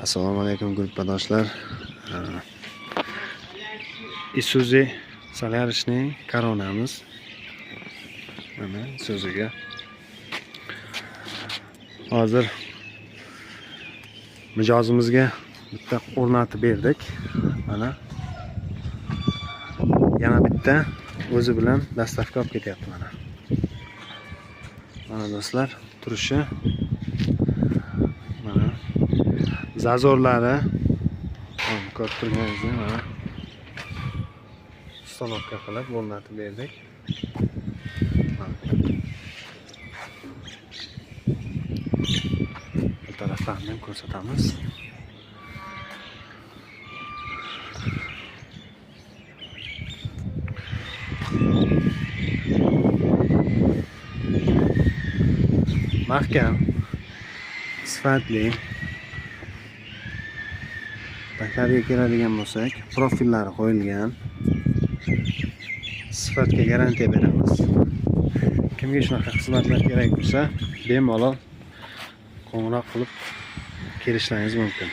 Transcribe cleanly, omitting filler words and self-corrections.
Assalomu alaykum, gruppadoshlar. Isuzu Solarisning koronamiz. Mana Isuzuga. Hozir mijozimizga bitta o'rnatib berdik. Mana yana bitta o'zi bilan доставка olib ketyapti mana. Mana do'stlar, turishi mana зазор lari ko'rib turganingizdek mana установка qilib o'rnatib berdik. Mana. Bu taraflarni ham ko'rsatamiz. Mahkam, sifatli. Taklariga keladigan bo'lsak, profillari qo'yilgan. Sifatga garantiya beramiz. Kimga shunaqa xizmatlar kerak bo'lsa, bemalol qo'ng'iroq qilib kelishlaringiz mumkin.